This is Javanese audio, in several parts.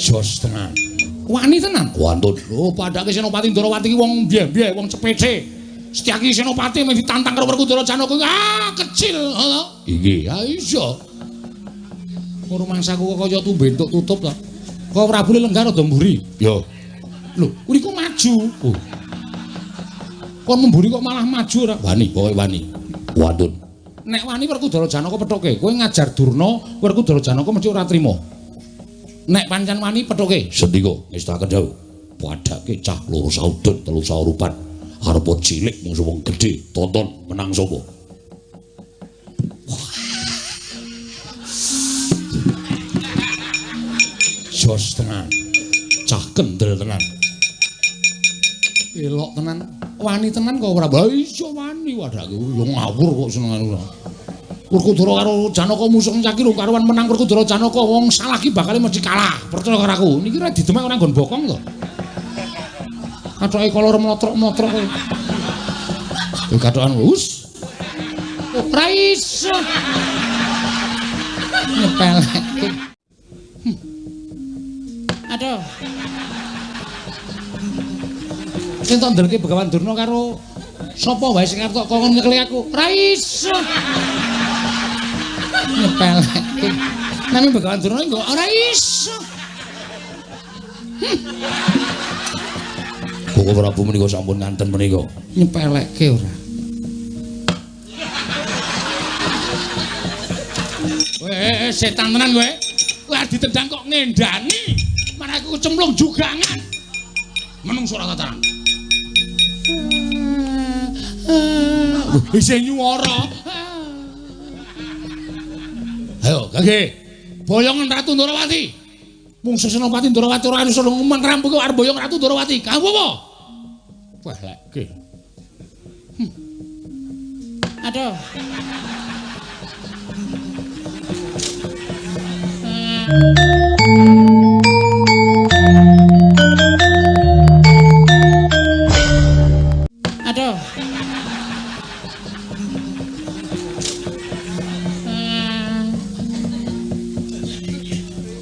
Jos tenan. Wani tenan. Wantun. Oh, padake Senopati Ndorowati ki wong mbiye-mbiye, wong cepece. Setyaki Senopati mung ditantang karo Werkudara Janaka. Ah, kecil, ngono. Inggih, ha iya. Ora mangsaku kok kaya tumbe entuk tutup to. Kok Prabu lenggah rada mburi. Ya. Lho, kuriku maju. Oh. Kon mburi kok malah maju ora? Wani, pokoke wani. Wantun. Nek wani Werkudara Janaka pethuke, kowe ngajar Durna, Werkudara Janaka mesti ora trima. Nek pancen wani pethuke, sendika ngestaken dawuh. Padake cah loro saudon telu saurupan. Arep cilik mungsu wong gedhe, tonton menang sapa? Jos tenan. Cah kendel tenan. Elok tenan. Wani tenan kok ora? Ha iya wani wadake yo ngawur kok senengane ora. Werkudara karo Janaka musuh caki rung karuan menang Werkudara Janaka wong salah ki bakale mesti kalah. Percaya karo aku. Niki ora didemek ora nggon bokong to. Kathoke kolor mlotrok-mlotrok kowe. Yo kathokan wus. Ora iso. Nyepelekke. Aduh. Sing tok ndelke Begawan Durna karo sapa wae sing arep tok kongkon nyekeli aku. Ora iso. Nyepelekke. Nanging Begawan Durna kok ora iso. Koko Prabu menika sampun nganten menika. Nyepelekke ora. Weh, setan tenan kowe. Kowe arep ditendang kok ngendani. Marah aku cemplung jugangan. Menungso ora tataran. Isih nyuwara. Ayo, Gage. Boyongan Ratu Ndorowati. Mungsu Senopati Ndorowati ora iso ngomong rampung kok arep boyong Ratu Ndorowati. Kamu apa? Balekke. Aduh. Aduh.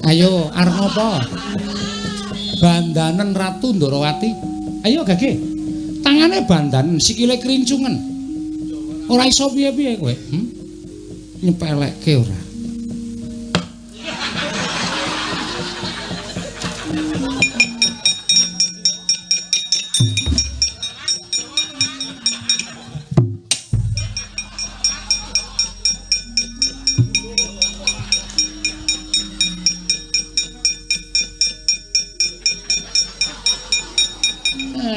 Ayo, arep ngopo? Bandanen Ratu Ndorowati. Ayo Gage. Tangane bandanen, sikile krincungen. Ora iso piye-piye kowe, Nyepelekke ora.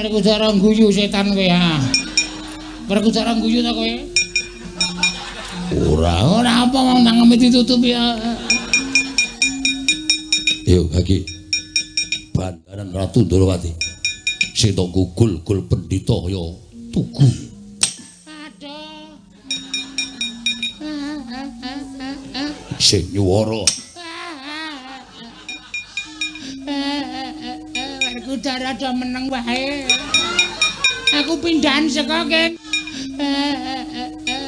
Werkudara guyu setan kowe ha. Werkudara guyu ta kowe? Ora, ora apa wong tangeme ditutup ya. Yo Gage. Bandaran Ratu Ndorowati. Sing tok gugul-gul pendhita ya tugu. Aduh. Sing nyuwara. Werkudara do meneng wae. Aku pindahan saka kene.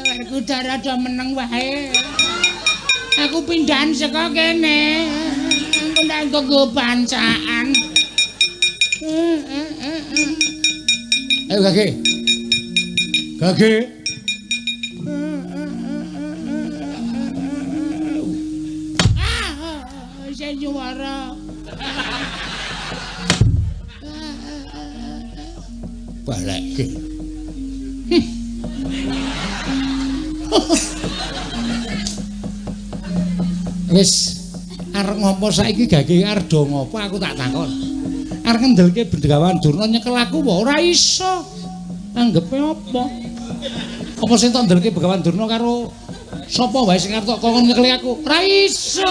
Werkudara do meneng wae. Aku pindahan saka kene. Engko ndak nggo bancaan. Ayo Gage. Gage. Ah, sing nyuwara. Balekke. Wis arep ngopo saiki Gage arep do ngopo aku tak takon. Arep ngendelke Begawan Durna nyekel aku apa ora iso. Anggepe apa? Apa sing tok ndelke Begawan Durna karo sapa wae sing arep tok kongkon nyekeli aku? Ora iso.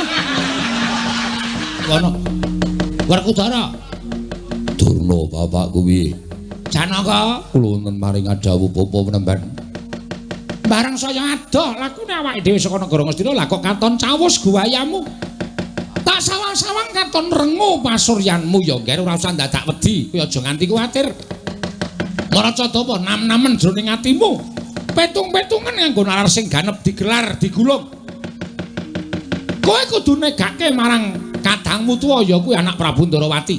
Wono. Werkudara. Durna bapakku piye? Janaka, kula wonten maring dawuh bapa penemban. Barang saya adoh lakune awake dhewe saka negara Ngastina lah kok katon cawus guwayamu. Tak sawang-sawang katon rengu pasuryanmu ya ngger ora usah dadak wedi, kowe aja nganti kuwatir. Maraca dapa nam-namen jroning atimu. Petung-petungan nganggo nalar sing ganep digelar digulung. Kowe kudu negake marang Kadangmu tuwa ya kuwi anak Prabu Ndarawati.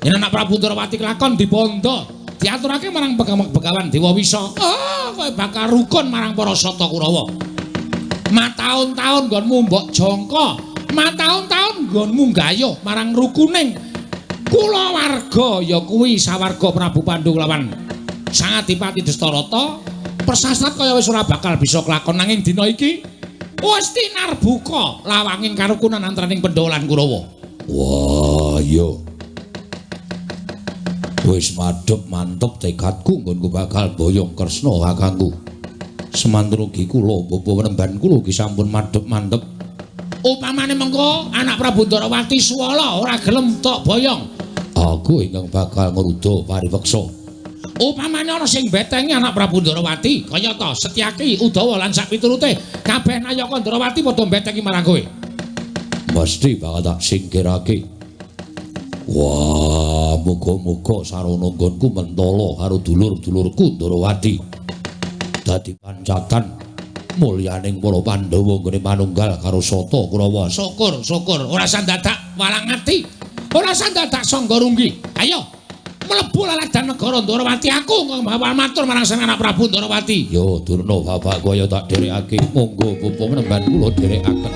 Yen anak Prabu Ndarawati kelakon dibondo, diaturake marang Begawan Dewa Wisa. Oh, kowe bakal rukun marang para Sata Kurawa. Mataun-taun nggonmu mbok jangka, mataun-taun nggonmu gayuh marang rukuning kulawarga ya kuwi sawarga Prabu Pandu lawan Sang Adipati Dastarata. Persasat kaya wis ora bakal bisa kelakon nanging dina iki wis tinarbuka lawanging karukunan antaraning Pandhawa lan Kurawa. Wah, iya. Wis madhep mantep tekadku nggonku bakal boyong Kresna kakangku. Semantun ugi kula bapa penemban kula ugi sampun madhep mantep. Upamane mengko anak Prabu Ndarawati suwala ora gelem tok boyong, aku ingkang bakal ngruda pariweksa. Upamane ana sing betengi anak Prabu Ndarawati kayata Setyaki, Udawa lan sak piturute, kabeh nayaka Ndarawati padha betengi marang kowe. Mesti bakal tak singkirake. Wah, muga-muga sarana nggonku mentala karo dulur-dulurku Ndarawati. Dadi pancatan mulyaning para Pandhawa nggone manunggal karo Sata Kurawa. Syukur, syukur, ora usah dadak walang ati. Ora usah dadak sangga runggi. Ayo mlebu laladan negara Ndarawati aku ngawal matur marang sang anak Prabu Ndarawati. Yo Durna, bapakku ayo tak dherekake. Monggo bapa penemban kula dherekaken.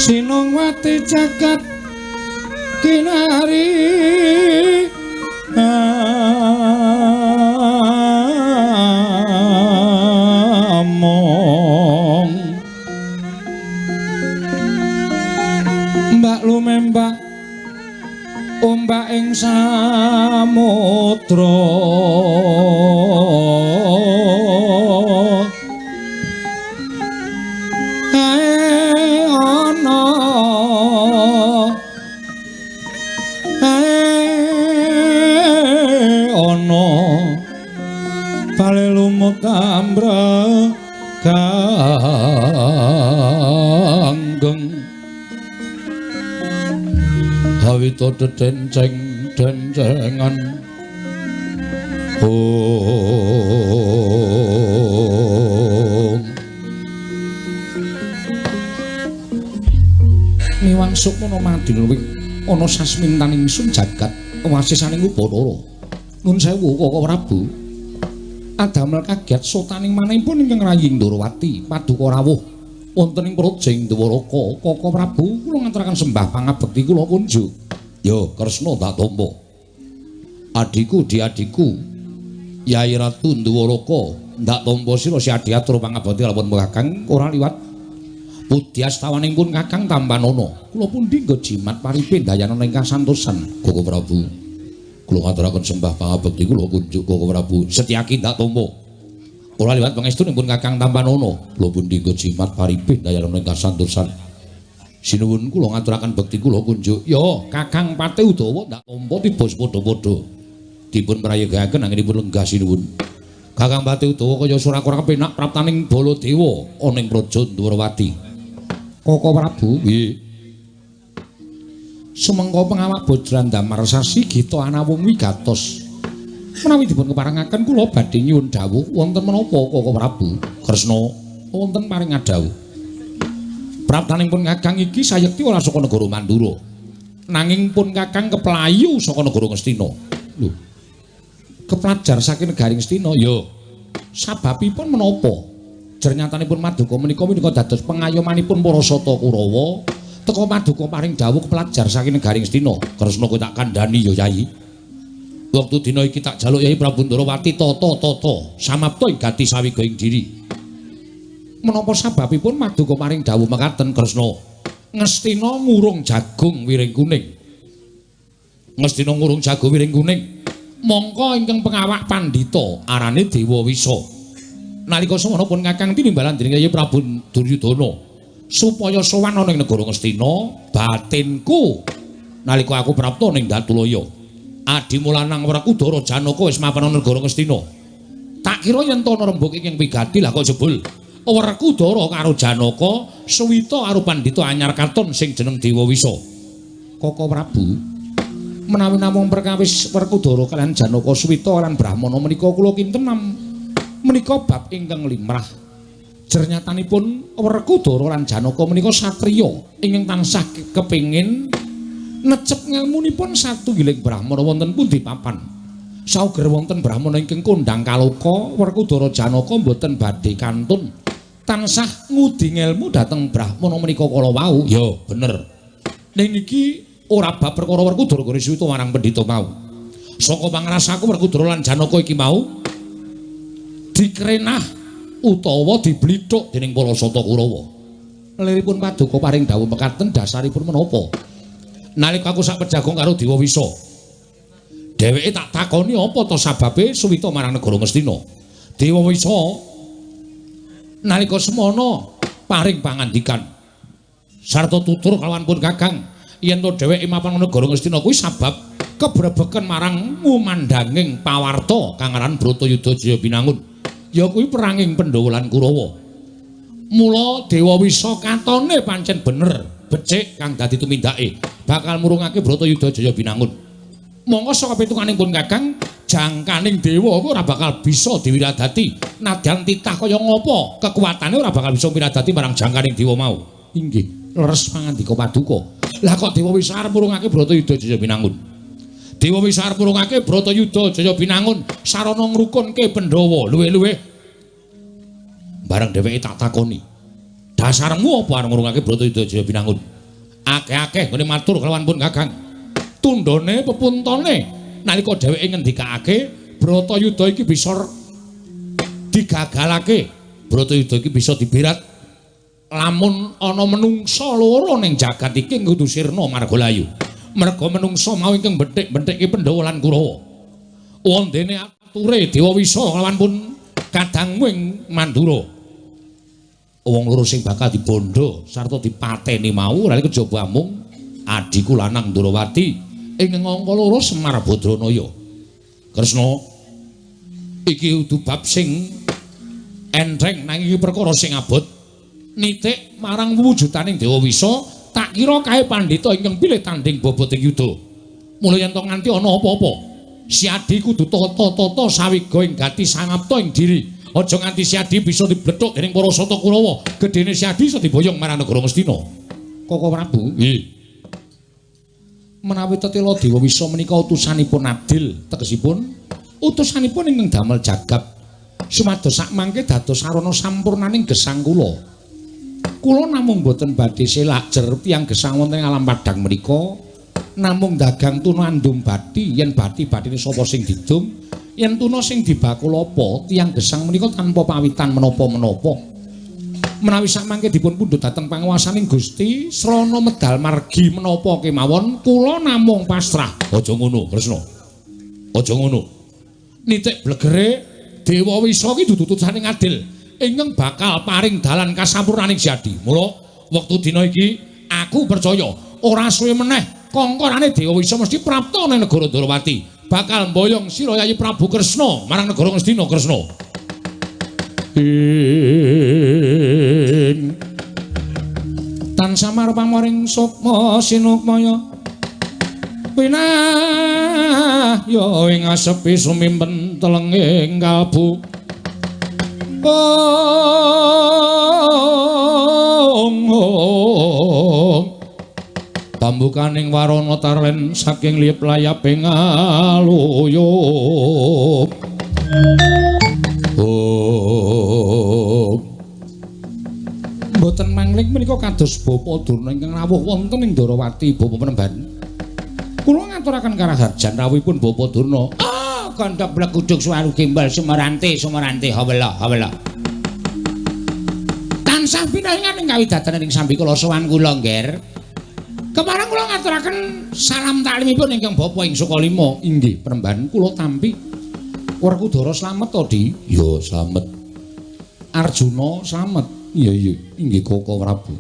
Sinungwati jagat kinari among mbak lumembak ombak ing samudra Kanggeng hawita dedenceng dencengan om miwang sukmana madinwing ana sasmintaning ingsun jagat wasisaning Upanara. Nun sewu Kaka Prabu. Adamel kaget sotaning manahipun ingkang raying Ndarawati paduka rawuh wonten ing Prajing Dwaraka. Kaka Prabu kula ngaturaken sembah pangabekti kula kunjuk. Ya Kresna tak tampa. Adhiku diadhiku Yai Ratu Dwaraka ndak tampa sira si adhi atur pangabekti kalapun Kakang ora liwat pudyastawaning pun Kakang tampanana. Kula pundi nggo jimat paripe dayanana ingkang santosan Kaka Prabu. Kula ngaturaken sembah pangabekti kula kunjuk Kaka Prabu. Setyaki ndak tampa. Ora liwat pangestunipun Kakang tampanana. Kula pundi nggo jimat paripe dayanana ingkang santosan. Sinuwun kula ngaturaken bekti kula kunjuk. Ya Kakang Pati Udawa ndak tampa tiba padha-padha. Dipun prayogaken anggenipun lenggah sinuwun. Kakang Pati Udawa kaya ora kepenak praptaning Baladewa ana ing Praja Ndwarawati. Kaka Prabu, nggih. Sumengko pengawak Bajrandamar sasi gita anawung wigatos. Menawi dipun keparengaken kula badhe nyuwun dawuh wonten menapa Kaka Prabu? Kresna wonten paring adhawuh. Praptaning pun Kakang iki sayekti ora saka negara Mandura. Nanging pun Kakang keplayu saka negara Ngastina. Lho. Keplajar saking negari Ngastina ya. Sababipun menapa? Jernyatanipun Maduka menika menika dados pengayomanipun para Sata Kurawa. Teka Paduka paring dawuh kepelajar saking negari Ngastina. Kresna kowe tak kandhani ya Yai. Wektu dina iki tak jaluk Yai Prabu Ndarawati tata-tata samapta ing gati sawiga ing diri. Menapa sababipun Maduka paring dawuh mekaten Kresna? Ngastina ngurung jagung wiring kuning. Ngastina ngurung jagung wiring kuning. Mongko ingkang pengawak pandhita arane Dewa Wisa. Nalika semana pun Kakang tinimbalan dening Yai Prabu Duryudana supaya sowan ana ing negara Ngastina, batinku nalika aku prapta ning Datulaya. Adimu lanang Werkudara Janaka wis mapan ana negara Ngastina. Tak kira yen to ana rembug ingkang wigati lah kok jebul Werkudara karo Janaka suwita karo pandhita anyar katon sing jeneng Dewa Wisa. Koko Prabu, menawi namung perkawis Werkudara kaliyan Janaka suwita lan Brahmana menika kula kinten menika bab ingkang limrah. Jernyatanipun Werkudara lan Janaka menika satriya ingkang tansah kepengin necep ngelmunipun satunggiling brahmana wonten pundi papan. Sauger wonten brahmana ingkang kondhang kaloka, Werkudara Janaka mboten badhe kantun tansah ngudi ngelmu dhateng brahmana menika kala wau. Ya, bener. Ning iki ora bab perkara Werkudara gore suwita marang pendhita mau. Saka pangrasaku Werkudara lan Janaka iki mau dikrenah utawa diblithuk dening para Sata Kurawa. Liripun paduka paring dawuh mekaten dasaripun menapa? Nalika aku sak pejagong karo Dewa Wisa, dheweke tak takoni apa to sababe suwita marang negara Ngastina. Dewa Wisa nalika semono paring pangandikan sarta tutur kalawan pun Kakang yen to dheweke mapan negara Ngastina kuwi sabab kebrebeken marang ngumandhanging pawarta kang aran Bratayuda Jaya Binangun, ya kuwi peranging Pandhawa lan Kurawa. Mula Dewa Wisa katone pancen bener becik kang dadi tumindake bakal murungake Bratayuda Jaya Binangun. Monggo saka pitunganing pun Kakang, jangkaning dewa kuwi ora bakal bisa diwiradati. Nadyan titah kaya ngapa kekuatane ora bakal bisa wiradati marang jangkaning dewa mau. Inggih, leres pangandika paduka. Lah kok Dewa Wisa arep murungake Bratayuda Jaya Binangun? Dewa Wisa arep murungake Bratayuda Jaya Binangun sarana ngrukunke Pandhawa luwih-luwih. Bareng dheweke tak takoni, dasarmu apa arep ngurungake Bratayuda Jaya Binangun? Akeh-akeh nggone matur kelawan pun Kakang. Tundhone pepuntone nalika dheweke ngendikake Bratayuda iki bisa digagalake, Bratayuda iki bisa diberat lamun ana menungsa loro ning jagat iki kudu sirna marga layu. Merga menungsa mau ingkang bethik-bethike Pandhawa lan Kurawa. Wondene ature Dewa Wisa kelawan pun kadangmu ing Mandura. Wong loro sing bakal dibondo sarta dipateni mau ora kejaba amung adhiku lanang Ndrawati ing angka loro Semar Badranaya. Kresna, iki kudu bab sing entheng nanging iki perkara sing abot. Nitik marang wujudaning Dewa Wisa, tak kira kae pandhita ingkang pilih tanding bobot ing yuda. Mula yen to nganti ana apa-apa, Siadi kudu tata-tata sawiga ing gati sangapta ing diri. Aja nganti Siadi bisa diblethuk dening para Sata Kurawa. Gedene Siadi iso diboyong marang negara Ngastina. Koko Prabu, nggih. Menawi tetela Dewa Wisa menika utusanipun adil, tegesipun utusanipun ingkang damel jagab sumados sakmangke dados sarana sampurnaning gesang kula. Kula namung boten badhe selak jer tiyang gesang wonten ing alam padhang menika namung dagang tuna andum bathi, yen bathi-bathine sapa sing didum, yen tuna sing dibakul apa, tiyang gesang menika tanpa pawitan menapa-menapa. Menawi sakmangke dipun pundhut dhateng panguwasaning Gusti srana medal margi menapa kemawon, kula namung pasrah. Aja ngono, Kresna. Aja ngono. Nitik blegere Dewa Wisa ki dudu utusaning adil ingkang bakal paring dalan kasampurnaning Siadi. Mula wektu dina iki aku percaya ora suwe meneh kongkorane Dewa Wisa mesti prapta nang negara Ndrawati, bakal mboyong sira Yayi Prabu Kresna marang negara Ngastina. Kresna. Ing tansah marpamoring sukma sinukmaya pinah ya ing asepi sumimpen telenging kalbu. Ong ong pambukaning warana tarlen saking liyep layaping aluyup. Oh. Mboten mangling menika kados Bapa Durna ingkang rawuh wonten ing Ndrawati Bapa Penemban. Kula ngaturaken karaharjan rawuhipun Bapa Durna. Ah, kandha blegudug suwaru gembal sumarante sumarante hawela hawela. Tansah pinaringan ing kawidadanan ing sambikala sowan kula, Ngger. Kepareng kula ngaturaken salam taklimipun ingkang Bapa ing Sukalima. Inggih, Penemban kula tampi. Werkudara slamet to, Di? Ya, slamet. Arjuna slamet. Iya, iya, inggih Koko Prabu.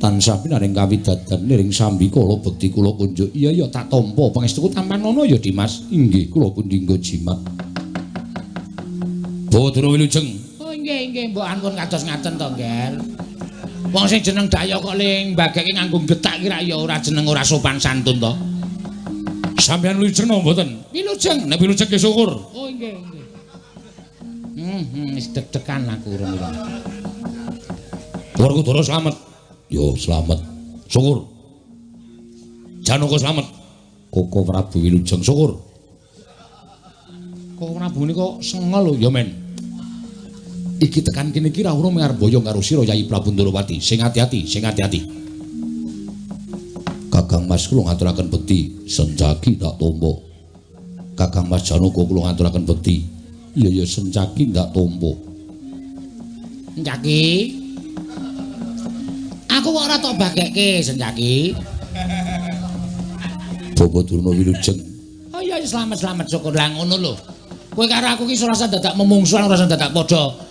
Tansah pinaring kawidadan niring sambikala bekti kula kunjuk. Iya ya tak tampa pangestuku tampanana ya Dimas. Inggih kula pundi nggo jimat. Bawa Durna wilujeng. Oh inggih inggih mbok ampun kados ngaten to, Ngger. Wong sing jeneng daya kok ling mbageke nganggo getak ki rak ya ora jeneng ora sopan santun to. Sampeyan wilujeng napa mboten? Wilujeng. Nek wilujeng ki syukur. Oh inggih inggih. Wis deg-degan aku urung-urung. Werkudara slamet. Yo slamet. Syukur. Janaka slamet. Koko Prabu wilujeng syukur. Koko Prabu nika sengol lho ya men. Iki tekan kene iki ra urung arep boyong karo sira Yayi Prabu Ndorowati. Sing ati-ati, sing ati-ati. Kakang Mas kula ngaturaken bekti, Sencaki tak tampa. Kakang Mas Janaka kula ngaturaken bekti. Iya ya Sencaki ndak tampa. Sencaki. Aku kok ora tok bagekke Sencaki. Bapak Durna wilujeng. Oh iya slamet-slamet syukur lah ngono lho. Kowe karo aku ki ora usah dadak memungsuhan, ora usah dadak padha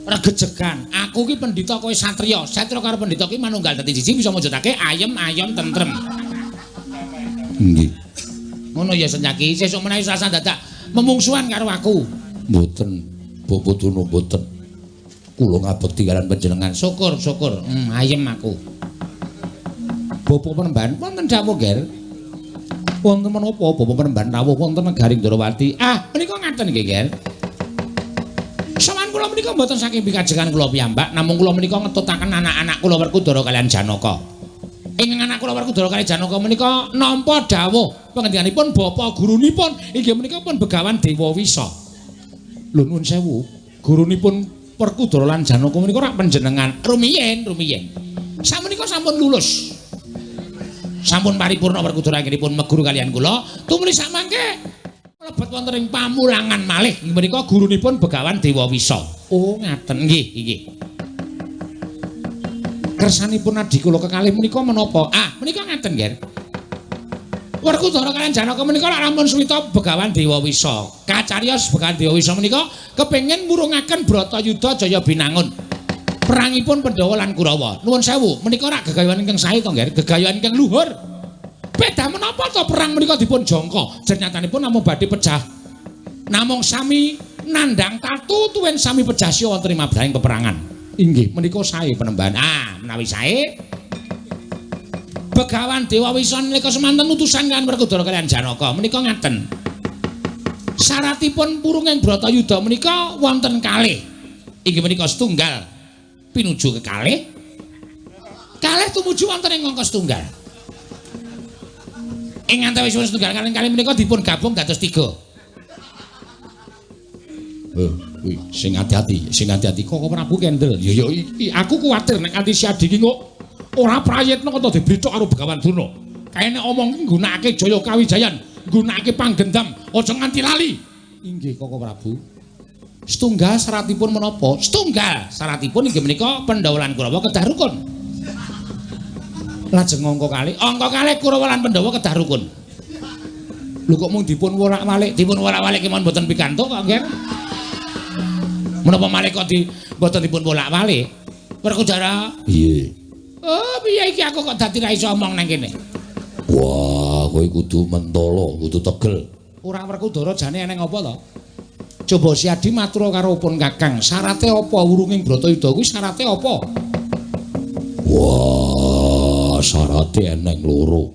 regejegan. Aku ki pendhita kowe satriya. Satriya karo pendhita ki manunggal dadi siji bisa mujudake ayem ayom tentrem. Nggih. Ngono ya Sencaki, sesuk menawi ora usah dadak memungsuhan karo aku. Mboten, Bapak Durna mboten. Kula ngabekti kalian panjenengan. Syukur, syukur. Ayem aku. Bapak Penemban wonten dawuh, Ger. Wonten menapa Bapak Penemban rawuh wonten negari Ndorowati? Ah, menika ngaten nggih, Ger. Sawan kula menika mboten saking pikajengan kula piyambak, namung kula menika ngetutaken anak-anak kula Werkudara kalian Janaka. Ing anak kula Werkudara kalian Janaka menika nampa dawuh pangendikaanipun bapa gurunipun inggih menika pun Begawan Dewa Wisa. Lho nuwun sewu, gurunipun Werkudara lan Janaka menika rak panjenengan rumiyin, rumiyin. Sakmenika sampun lulus. Sampun paripurna Werkudara anggenipun meguru kalian kula, tumuli sakmangke mlebet wonten ing pamulangan malih menika gurunipun Begawan Dewa Wisa. Oh, ngaten nggih, nggih. Kersanipun adhi kula kekalih menika menapa? Ah, menika ngaten, Ger. Werkudara kalian Janaka menika lak rampun suwita Begawan Dewa Wisa. Kacariyos Begawan Dewa Wisa menika kepengin murungaken Bratayuda Jaya Binangun. Perangipun Pandhawa lan Kurawa. Nuwun sewu, menika rak gegayuhan ingkang sae to, Nger? Gegayuhan ingkang luhur. Beda menapa to perang menika dipun jangka? Jernyatanipun namung badhe pejah. Namung sami nandhang tatu tuwin sami pejah siya wonten ing mabrahing peperangan. Inggih, menika sae Penemban. Ah, menawi sae Begawan Dewa Wisa nalika semanten utusan kan Werkudara kalian Janaka menika ngaten. Syaratipun purunging Bratayuda menika wonten kalih. Inggih menika setunggal pinuju kekalih. Kalih tumuju wonten ing angka setunggal. Ing antawisipun setunggal kalih kalih menika dipun gabung dados 3. Kuwi sing ati-ati, sing ati-ati Koko Prabu kendel. Ya ya aku kuwatir nek nganti si Adi ki kok ora prayitna kok diblithok karo Begawan Durna. Kae nek omong ki nggunakake Jaya Kawijayan, nggunakake panggendam, aja nganti lali. Inggih Koko Prabu. Setunggal syaratipun menapa? Setunggal syaratipun inggih menika Pandhawa lan Kurawa kedah rukun. Lajeng angka kalih, angka kalih Kurawa lan Pandhawa kedah rukun. Lho kok mung dipun wolak-walik, dipun wolak-walik kemawon mboten pikantuk kok, Nggih. Menapa malih kok di mboten dipun wolak-walik? Werkudara. Piye? Oh, piye iki aku kok dadi ra iso omong nang kene. Wah, kowe kudu mentolo, kudu tegel. Ora Werkudara jane eneng apa to? Coba si Adi matur karo pun Kakang, syarate apa wurunging Bratayuda kuwi syarate apa? Wah, syarate eneng loro.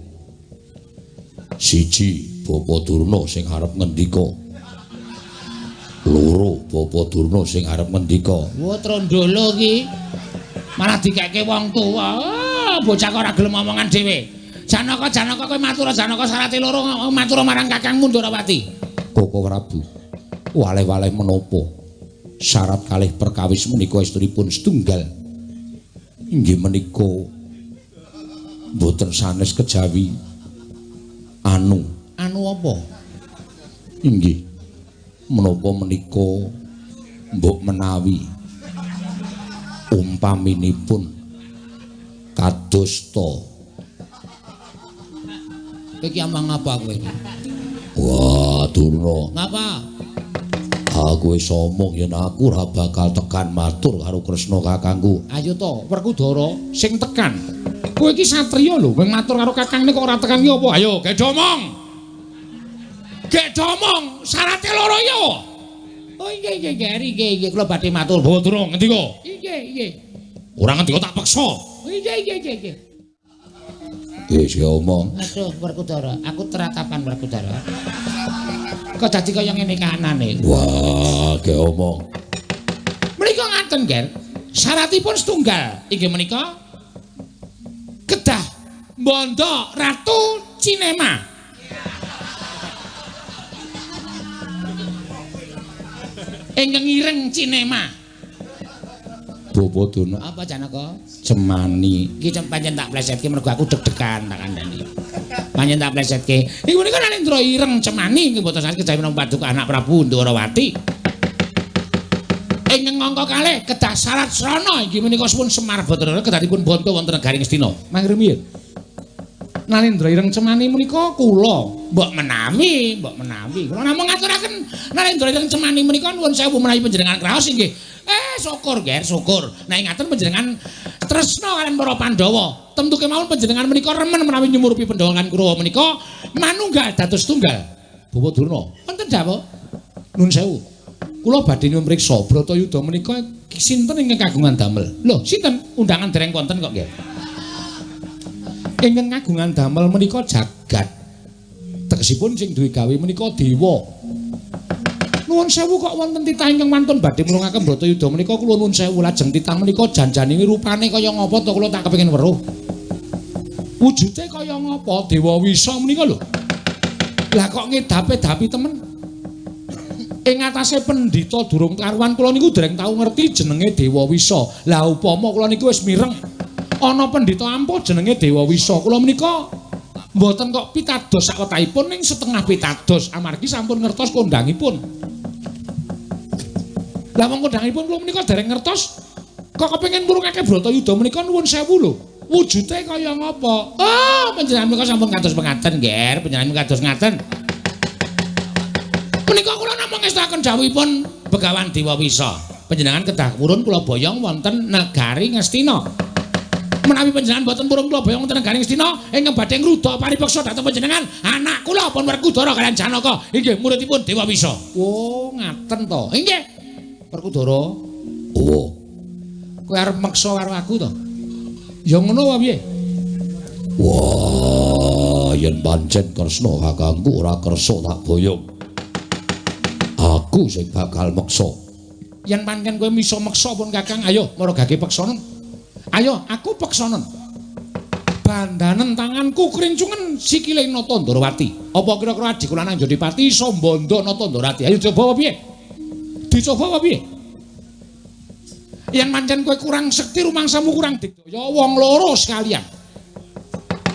Siji, Bapak Durna sing arep ngendika. Loro, Bapak Durna sing arep ngendika. Wah, trondolo iki. Malah dikeke wong tuwa. Oh, bocah kok ora gelem omongan dhewe. Janaka, Janaka kowe matur Janaka syarate loro matur marang Kakangmu Ndorowati. Koko Prabu. Waleh-waleh menapa? Syarat kalih perkawis menika estunipun setunggal. Inggih menika mboten sanes kejawi anu. Anu apa? Inggih. Menapa menika mbok menawi umpaminipun kadosta. Kowe iki amang apa kowe iki? Wah, Durna. Ngapa? Aku wis omong yen aku ora bakal tekan matur karo Kresna kakangku. Ayo to, Werkudara sing tekan. Kowe iki satriya lho, kowe matur karo kakangne kok ora tekan ki apa? Ayo, gedhe omong. Gedhe omong, syarate loro ya. Oh nggih nggih nggih nggih nggih kula badhe matur. Bawa durung ngendika? Nggih nggih. Ora ngendika tak peksa. Nggih nggih nggih nggih. Wis omong. Aduh Werkudara, aku teratapan Werkudara. Kok dadi kaya ngene kahanane? Wah, ge omong. Menika ngaten, Ger. Syaratipun setunggal inggih menika kedah mbondo Ratu Cinema. Ingkang ireng Cinema. Bapak Durna apa Janaka? Cemani. Iki pancen tak plesetke mergo aku deg-degan tak kandhani. Pancen tak plesetke. Iku menika Narendra ireng Cemani inggih boten saged kejawi menapa paduka anak Prabu Ndorowati. Ingkang angka kalih kedah syarat srana inggih menika sampun Semar Bathara kedah dipun bonto wonten negari Ngastina. Mangke rumiyin. Narendra ireng Cemani menika kula mbok menawi, mbok menawi. Kula namung ngaturaken Narendra ireng Cemani menika nuwun sewu menawi panjenengan kraos inggih. Syukur Ger, syukur. Nek ngaten panjenengan tresna kaliyan para Pandhawa. Tentu kemawon panjenengan menika remen menawi nyumurupi Pandhawa lan Kurawa menika manunggal dados tunggal. Bapak Durna, wonten dawuh. Nun sewu. Kula badhe nyuwun priksa Bratayuda menika sinten ingkang kagungan damel? Lho, sinten? Undangan dereng wonten kok, Ger. Ingkang kagungan damel menika jagat. Tegesipun sing duwe gawe menika dewa. Nuwun sewu kok wonten titah ingkang wantun badhe murungaken Bratayuda menika kula nuwun sewu lajeng titah menika janjane rupane kaya ngapa to kula tak kepengin weruh. Wujude kaya ngapa Dewa Wisa menika lho. Lah kok ngedape-dapi temen. Ing atase pendhita durung karuan kula niku dereng tau ngerti jenenge Dewa Wisa. Lah upama kula niku wis mireng ana pendhita ampuh jenenge Dewa Wisa, kula menika mboten kok pitados sakwetahipun ning setengah pitados amargi sampun ngertos kondangipun. Lah wong kondangipun kula menika dereng ngertos kok kepengin murungake Bratayuda menika nuwun sewu lho. Wujude kaya ngapa? Oh, panjenengan menika sampun kados pengaten, Ger. Panjenengan kados ngaten. Menika kula namung ngestakaken dawuhipun Begawan Dewa Wisa. Panjenengan kedah purun kula boyong wonten negari Ngastina. Menawi panjenengan boten purun kula boyong wonten negari Ngastina ingkang badhe ngruda paripeksa dhateng panjenengan anak kula pun Werkudara kaliyan Janaka inggih muridipun Dewa Wisa. Oh, ngaten to. Inggih. Werkudara. Oh. Kowe arep meksa karo aku to? Ya ngono wae piye? Wah, yen pancen Kresna kakangku ora kersa tak boyong. Aku sing bakal meksa. Yen pancen kowe iso meksa pun kakang, ayo maragake peksanen. Ayo aku peksanen. Bandanen tanganku krincungen sikile Nata Ndorowati. Apa kira-kira adhiku lanang Jodipati iso mbondo Nata Ndorowati? Ayo coba apa piye? Dicoba apa piye? Yen pancen kowe kurang sekti rumangsamu kurang digdaya wong loro sekalian.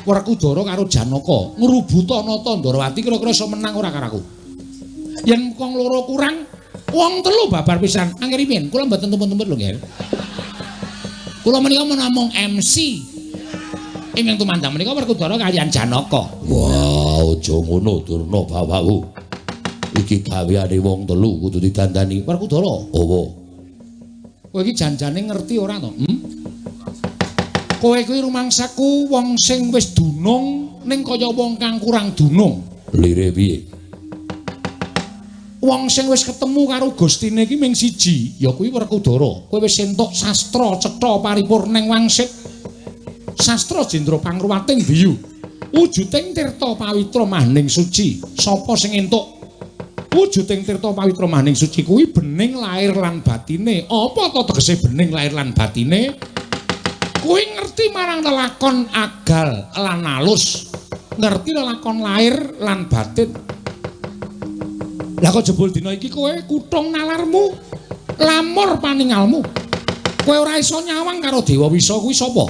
Werkudara karo Janaka ngrubuta Nata Ndorowati kira-kira iso menang ora karo aku? Yen wong loro kurang, wong telu babar pisan. Angger piye? Kula mboten tumpun-tumpun lho, Nger. Kula menika namung MC. Ingkang tumandang menika Werkudara kaliyan Janaka. Wah, aja ngono Durna bapakku. Iki gaweane wong telu kudu didandani. Werkudara. Apa? Kowe iki janjane ngerti ora to? Hmm? Kowe kuwi rumangsaku wong sing wis dunung ning kaya wong kang kurang dunung. Lire piye? Wong sing wis ketemu karo Gustine iki ming siji, ya kuwi Werkudara. Kowe wis entuk sastra cetha paripurning wangsit. Sastra jendra pangruwating biyu. Wujuding tirta pawitra mahning suci. Sapa sing entuk wujuding tirta pawitra mahning suci kuwi bening lahir lan batine. Apa to tegese bening lahir lan batine? Kuwi ngerti marang lelakon agal lan alus. Ngerti lelakon lahir lan batin. Lah kok jebul dina iki kowe kutung nalarmu, lamur paningalmu. Kowe ora iso nyawang karo Dewa Wisa kuwi sapa?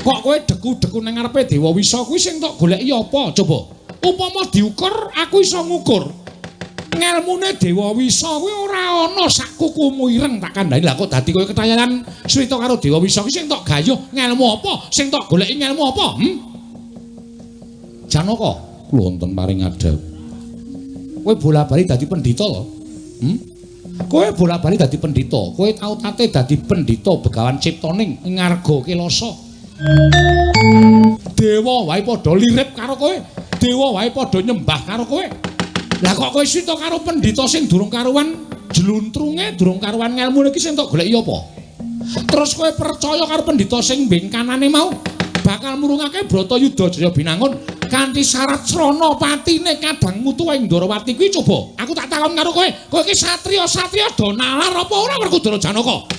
Kok kowe deku-deku nang ngarepe Dewa Wisa kuwi sing tok goleki apa? Coba. Upama diukur, aku iso ngukur. Ngelmune Dewa Wisa kuwi ora ana sak kukumu ireng tak kandhani. Lah kok dadi kowe ketayanan crita karo Dewa Wisa kuwi sing tok gayuh ngelmu apa? Sing tok goleki ngelmu apa? Hmm? Janaka, kula wonten paring adhep. Kowe bola-bali dadi pendhita lho. Hmm? Kowe bola-bali dadi pendhita, kowe tau tate dadi pendhita Begawan Ciptaning ngarga Kelasa. Dewa wae padha lirip karo kowe, dewa wae padha nyembah karo kowe. Lah kok kowe sita karo pendhita sing durung karuan jluntrunge, durung karuan ngelmune iki sing tok goleki apa? Terus kowe percaya karo pendhita sing bengkanane mau bakal murungake Bratayuda Jaya Binangun kanthi syarat srana patine kadang mutu ing Ndorowati kuwi coba. Aku tak takon karo kowe, kowe iki satriya-satriya do nalar apa ora Werkudara Janaka?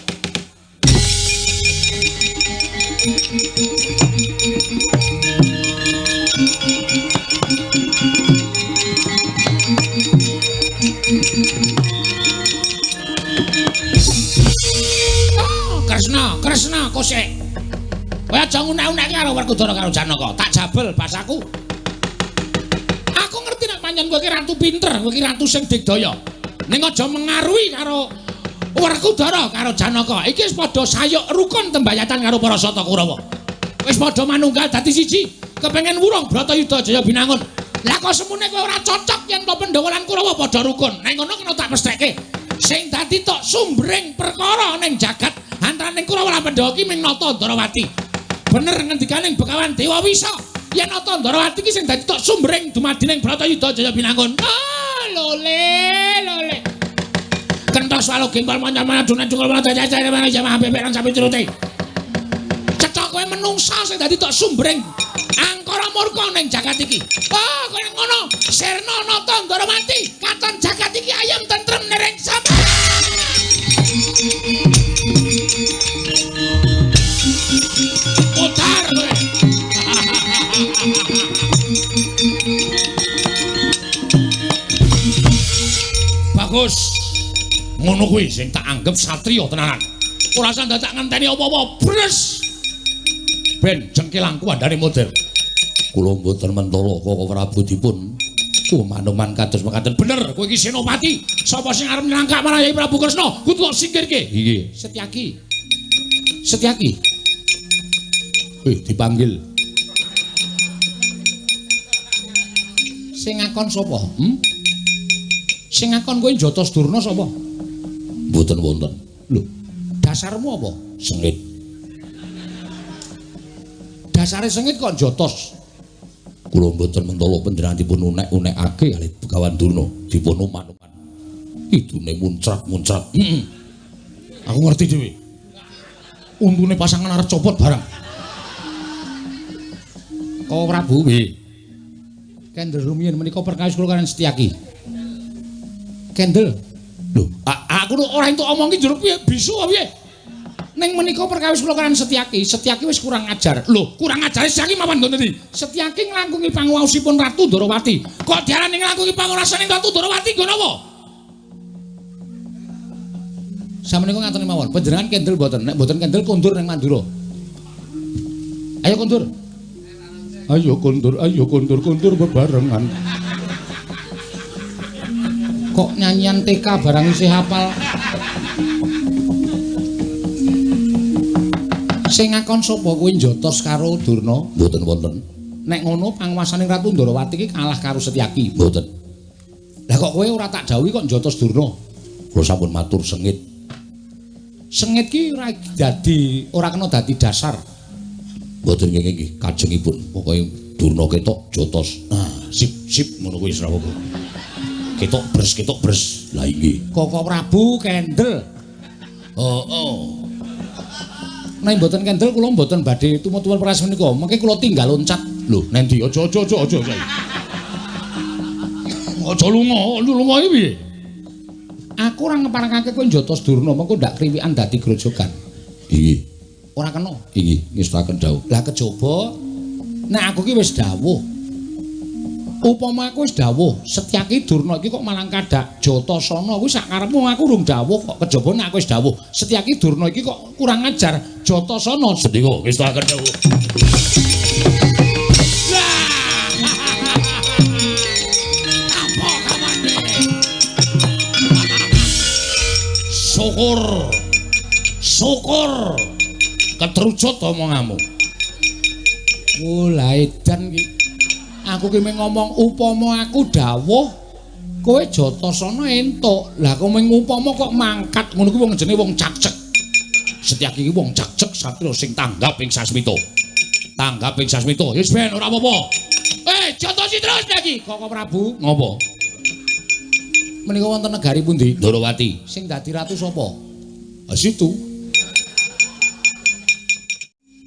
Oh, Kresna, Kresna kosek. Kowe aja ngunek-unekke karo Werkudara karo Janaka. Tak jabel basaku. Aku ngerti nek pancen kowe iki ratu pinter, kowe iki ratu sing digdaya. Ning aja mengaruhi karo Werkudara karo Janaka. Iki wis padha sayuk rukun tembayatan karo para Sata Kurawa. Wis padha manunggal dadi siji, kepengen wurung Bratayuda Jaya Binangun. Lah kok semune kowe ora cocok yen to Pandhawa lan Kurawa padha rukun. Nek ngono kena tak pestheke. Sing dadi tok sumbering perkara ning jagat antaraning Kurawa lan Pandhawa iki ming Nata Ndarawati. Bener ngendikaning Begawan Dewa Wisa yen Nata Ndarawati iki sing dadi tok sumbering dumadining Bratayuda Jaya Binangun. Ah, lole lole. Kentos walu gempal mancan-mancan dunan cungkul mancan jajan jamah bebek lan sapi turute. Cetha kowe menungsa sing dadi tok sumbering angkara murka ning jagat iki. Oh, kowe ngono. Sirna Nata Ndarawati, katon jagat iki ayem tentrem nering sampe. Putar kowe. Bagus. Ngono kuwi sing tak anggap satriya tenanan. Ora usah dadak ngenteni apa-apa. Bres. Ben jengkelangku andane model. Kula mboten mentala Koko Prabu dipun kumanuman kados mekaten. Bener, kowe iki senopati. Sapa sing arep nylangkak marang Yai Prabu Kresna? Kudu tak singkirke. Inggih. Setyaki. Setyaki. Dipanggil. Sing ngakon sapa? Sing ngakon kowe njotos Durna sapa? Mboten wonten. Lho, dasarmu apa? Sengit. Dasare sengit kok njotos? Kula mboten mentala panjenengan dipun unek-unekake kalih Begawan Durna, dipun uman-uman. Idune muncrat-muncrat. Heeh. Aku ngerti dhewe. Untune pasangan arep copot barang. Kau Prabu, nggih. Kendel rumiyin menika perkawis kula kaliyan Setyaki. Kendel. Lho, aku ora entuk omong ki njur piye bisu apa piye? Ning menika perkawis kula kaliyan Setyaki, Setyaki wis kurang ajar. Lho, kurang ajare Setyaki mawon nggon endi? Setyaki nglangkungi panguwaosipun Ratu Ndorowati. Kok diarani nglangkungi panguwasane Ratu Ndorowati nggon apa? Samenika ngaten mawon, panjenengan kendel mboten? Nek mboten kendel kondur ning Mandura. Ayo kondur. Ayo kondur, ayo kondur, kondur bebarengan. Kok nyanyian TK barang isih hafal. Sing ngakon sapa kowe njotos karo Durna? Mboten wonten. Nek ngono panguwasane Ratu Ndorowati iki kalah karo Setyaki. Mboten. Lah kok kowe ora tak dawuhi kok njotos Durna? Kula sampun matur sengit. Sengit ki ora dadi, ora kena dadi dasar. Mboten nggih nggih kajengipun. Pokoke Durna ketok jotos. Nah, sip sip ngono kuwi ora apa-apa. Ketok bres, ketok bres. Lah inggih. Koko Prabu kendel. Heeh. Nek mboten kendel kula mboten badhe tumut-tumut peras menika. Mengke kula tinggal loncat. Lho, nendi aja aja aja aja. Aja lunga, lunga iki piye? Aku ora ngeparengake kowe njotos Durna, mengko ndak kriwikan dadi grojogan. Inggih. Ora kena. Inggih, ngestakaken dawuh. Lah kejaba nek aku ki wis dawuh. Upama aku wis dawuh, Setyaki Durna iki kok malang kadak Jatasana kuwi sak karepmu aku urung dawuh kok. Kejaba nek aku wis dawuh, Setyaki Durna iki kok kurang ajar Jatasana. Sendika ngestakaken dawuh. Apa kamane? Syukur. Syukur. Ketrucut omonganmu. Oh, lah edan ki. Aku ki mung ngomong upama aku dawuh Kowe Jatasana entuk. Lah kowe ngupama kok mangkat ngono kuwi wong jenenge wong cakcek. Setyaki iki wong cakcek satriya sing tanggap ing sasmita. Tanggap ing sasmita. Wis ben ora apa-apa. Jotosi terus lagi. Koko Prabu, ngopo? Menika wonten negari pundi? Ndorowati. Sing dadi ratu sapa? Ha situ.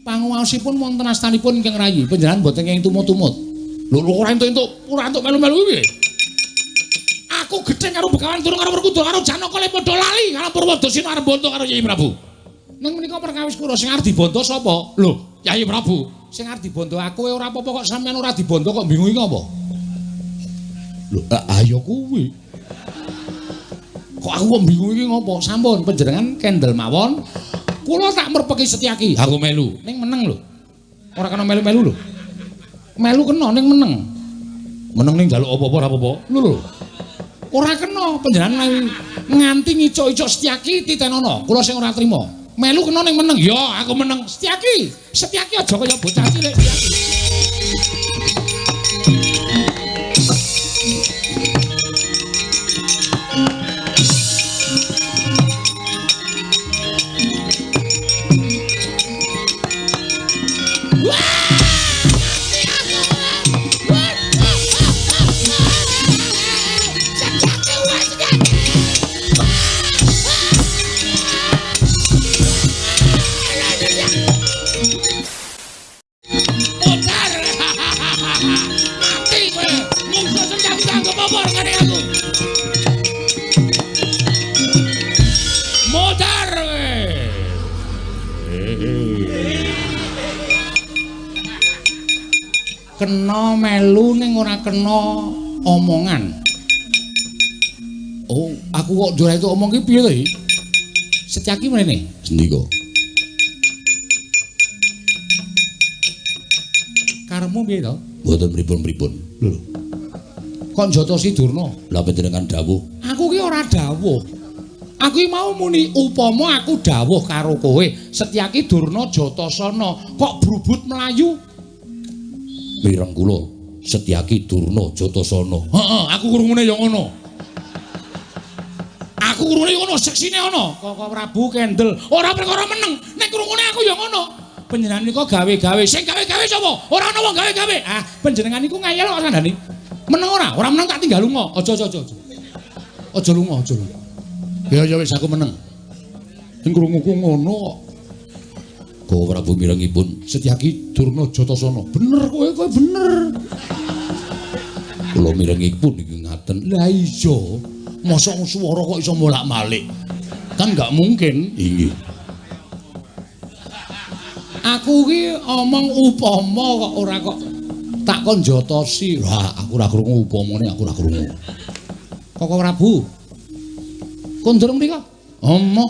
Panguwaosipun wonten astanipun ingkang rayi. Panjenengan boten kenging tumut-tumut. Lho ora entuk-entuk, ora entuk melu-melu piye? Aku gedheng karo Begawan Durna karo Werkudara karo Janaka le padha lali karo Purwadasena arep bonto karo Yai Prabu. Ning menika perkawis kura sing arep dibondo sapa? Lho, Yai Prabu. Sing arep dibondo aku ora apa-apa kok sampean ora dibondo kok bingung iki apa? Lho, ayo kuwi. Kok aku kok bingung iki ngopo? Sampun panjenengan kendel mawon. Kula tak merpeki Setyaki. Aku melu. Ning meneng lho. Ora kena melu-melu lho. Melu kena ning meneng. Meneng ning njaluk apa-apa ora apa-apa. Lho lho. Ora kena panjenengan nganti ngicuk-icuk Setyaki titenono. Kula sing ora trima. Melu kena ning meneng. Ya, aku meneng. Setyaki. Setyaki aja kaya bocah cilik Setyaki. Kena melu ning ora kena omongan. Oh, aku kok ora itu omong ki piye to iki? Setyaki mrene. Sendika. Karepmu piye to? Mboten pripun-pripun. Lho. Kok njotosi Durna? Lah panjenengan dawuh. Aku ki ora dawuh. Aku ki mau muni upama aku dawuh karo kowe, Setyaki Durna Jatasana kok brubut mlayu. Mireng kula Setyaki Durna Jatasana. Heeh, aku krungune ya ngono. Aku krungune ya ngono, seksine ana. Koko Prabu kendel, ora perkara meneng. Nek krungune aku ya ngono. Panjenengan nika gawe-gawe. Sing gawe-gawe sapa? Ora ana wong gawe-gawe. Ah, panjenengan niku ngayal kok kandhane. Meneng ora? Ora meneng tak tinggal lunga. Aja aja aja. Aja lunga, aja lunga. Ya ya wis aku meneng. Sing krunguku ngono kok. Koko Prabu mirengipun Setyaki Durna Jatasana. Bener kowe, kowe bener. Kula mirengipun iki ngaten. Lah iya, mosok swara kok iso bolak-balik. Kan gak mungkin. Inggih. Aku ki omong upama kok ora kok tak kon jotosi. Lah aku ora krungu upamane, aku ora krungu. Koko Prabu. Kondur mriko? Omoh.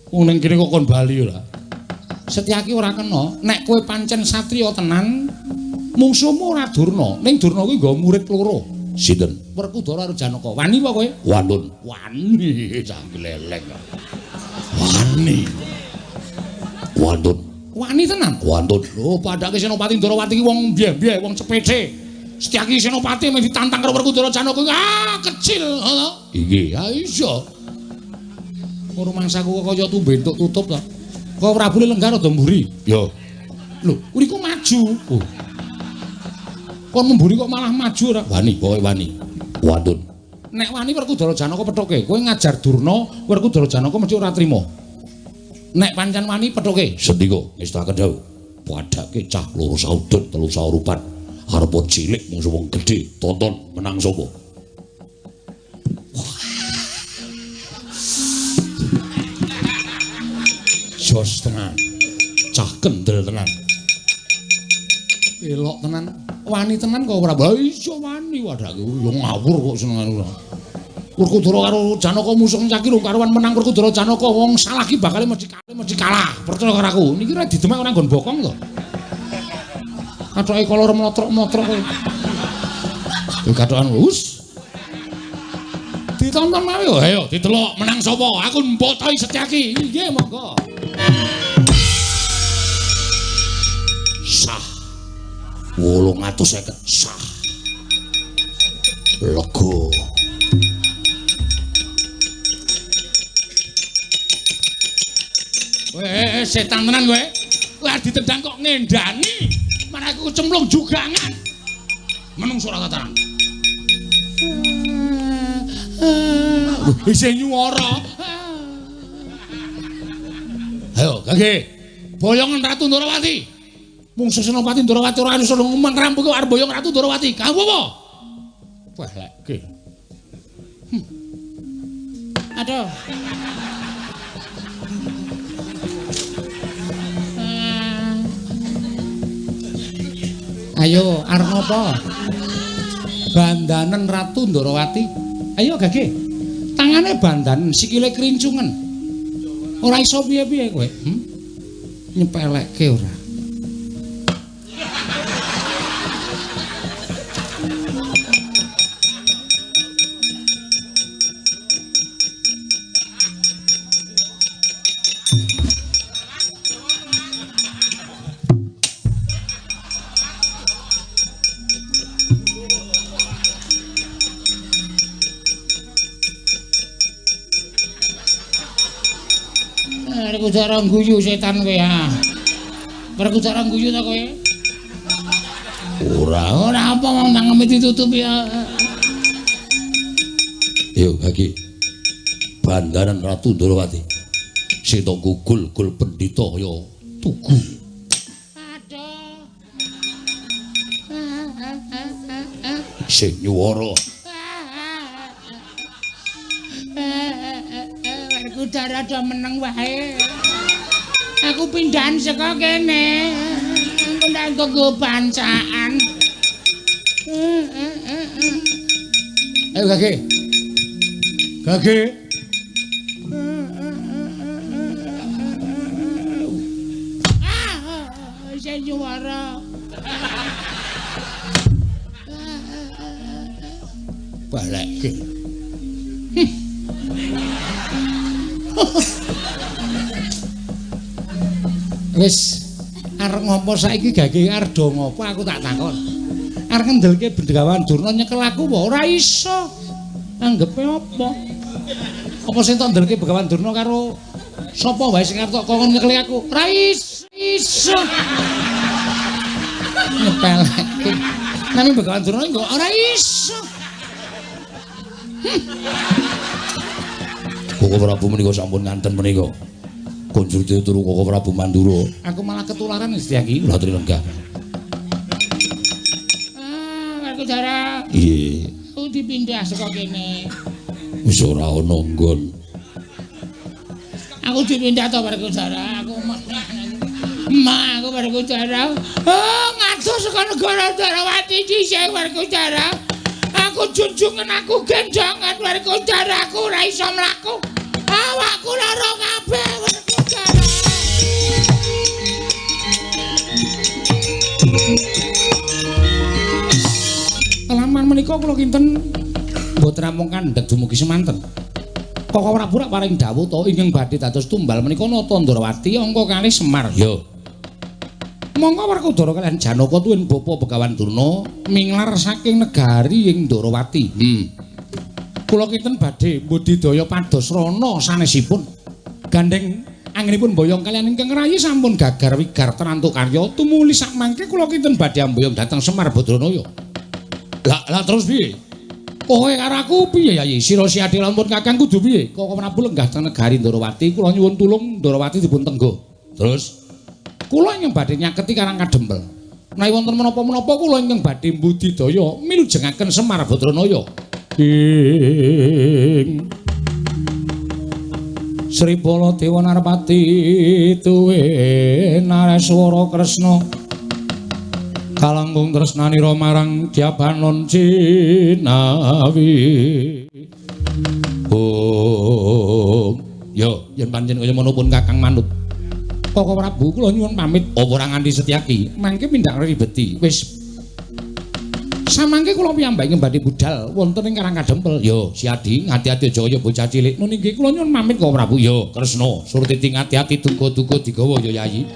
Wong ning kene kok kon bali ora. Setyaki ora kena. Nek kowe pancen satriya tenan, mungsuhmu ora Durna. Ning Durna kuwi nggo murid loro. Sinten? Werkudara karo Janaka. Wani apa kowe? Wanun. Wani, cah gleleng. Wani. Wantun. Wani tenan. Wantun. Lho, padake Senopati Ndorowati ki wong mbyeh-mbyeh, wong cepece. Setyaki Senopati mung ditantang karo Werkudara Janaka. Ah, kecil, ngono. Inggih. Ha iya. Ora mangsaku kok kaya tumbe entuk tutup to. Kok Prabu lenggah rada mburi? Ya. Lho, uriku maju. Oh. Kon mburi kok malah maju ora? Wani, pokoke wani. Wantun. Nek wani Werkudara Janaka pethuke, kowe ngajar Durna, Werkudara Janaka mesti ora trima. Nek pancen wani pethuke. Sendika ngestakaken dawuh. Padake cah loro saudon telu saurupan. Arep cilik mungsuh wong gedhe, tonton menang sapa? Jos tenan. Cah kendel tenan. Elok tenan. Wani tenan kok ora? Lah iya wani wadake. Yo ngawur kok senengane ora. Werkudara karo Janaka musuh caki lho karuan menang Werkudara Janaka wong salah ki bakal mesti kalah, mesti kalah. Percaya karo aku. Niki ora didemek ora nggon bokong to. Kathoke kolor mlotrok-mlotrok kowe. Kowe kathokan wus. Ditonton mawon. Ayo didelok menang sapa? Aku mbotoi Setyaki. Nggih, monggo. Sah. 850 sah. Lega. Weh, setan tenan kowe. Kowe arep ditendang kok ngendani. Malah aku cemplung jugangan. Menungso ora tataran. Isih nyuwara. Ayo, Gage. Boyongan Ratu Ndorowati. Mungsu Senopati Ndorowati ora iso ngomong rampung kok arep boyong Ratu Ndorowati. Kamu apa? Balekke. Aduh. Ayo, arep ngopo? Bandanen Ratu Ndorowati. Ayo Gage. Tangane bandanen, sikile krincungen. Ora iso piye-piye kowe. Nyepelekke ora. Werkudara guyu setan kowe ya. Werkudara guyu ta kowe? Ora, ora apa wong tangeme ditutup ya. Yo Gage. Bandaran Ratu Ndorowati. Sing tok gugul-gul pendhita ya tugu. Aduh. Sing nyuwara. Werkudara do meneng wae. Aku pindahan saka kene. Engko ndak nggo bancaan. Ayo Gage. Gage. Ah, isih nyuwara. Balekke. Wis arep ngopo saiki Gage arep do ngopo aku tak takon. Arep ngendelke Begawan Durna nyekel aku apa ora iso. Anggepe apa? Apa sing tok ndelke Begawan Durna karo sapa wae sing arep tok kongkon nyekeli aku? Ora iso. Nyepeleke. Nami Begawan Durna engko ora iso. Koko Prabu menika sampun nganten menika. Konjur turu Koko Prabu Mandura. Aku malah ketularan Setyaki. Kula aturi lenggah. Ah, Werkudara. Nggih. Aku dipindah saka kene. Wis ora ana nggon. Aku dipindah to Werkudara. Aku Ma, aku Werkudara. Oh, ngadoh saka negara Ndorowati dhisik Werkudara. Aku junjungan, aku gendongan Werkudara, aku ora iso mlaku. Awakku lara kabeh Werkudara. Laman menika kula kinten mboten namung kandhek dumugi semanten. Koko Prabu rak paring dawuh to ingkang badhe dados tumbal menika Nata Ndorowati angka kalih Semar. Ya. Monggo Werkudara kaliyan Janaka tuwin Bapa Begawan Durna minglar saking negari ing Ndorowati. Kula kinten badhe mbudidaya pados rana sanesipun. Gandeng anggenipun boyong kaliyan ingkang rayi sampun gagar wigar terantuk karya tumuli sakmangke kula kinten badhe amboyong dhateng Semar Badranaya. Lah terus piye? Kowe karo aku piye Yayi? Sira Siadi lampun Kakang kudu piye? Koko Prabu lenggah teng negari Ndorowati, kula nyuwun tulung Ndorowati dipun tenggo. Terus kula ingkang badhe nyaketi Karang Kadempel. Menawi wonten menapa-menapa kula ingkang badhe mbudidaya milujengaken Semar Badranaya. Ing Sri Baladewa Narpati tuwe Nareswara Kresna kalangkung tresnanira marang Dyabanon Cinawi. Oh, yo yen pancen kaya ngono pun Kakang manut. Koko Prabu kula nyuwun pamit. Apa ora nganti Setyaki? Mangke pindhak ribeti. Wis samangke kula piyambak ing badhe budal wonten ing Karang Kadempel. Yo, Siadi, ngati-ati aja kaya bocah cilik. Nun inggih kula nyuwun pamit Koko Prabu. Yo, Kresna, Surtiti ngati-ati duga-duga digawa ya Yayi.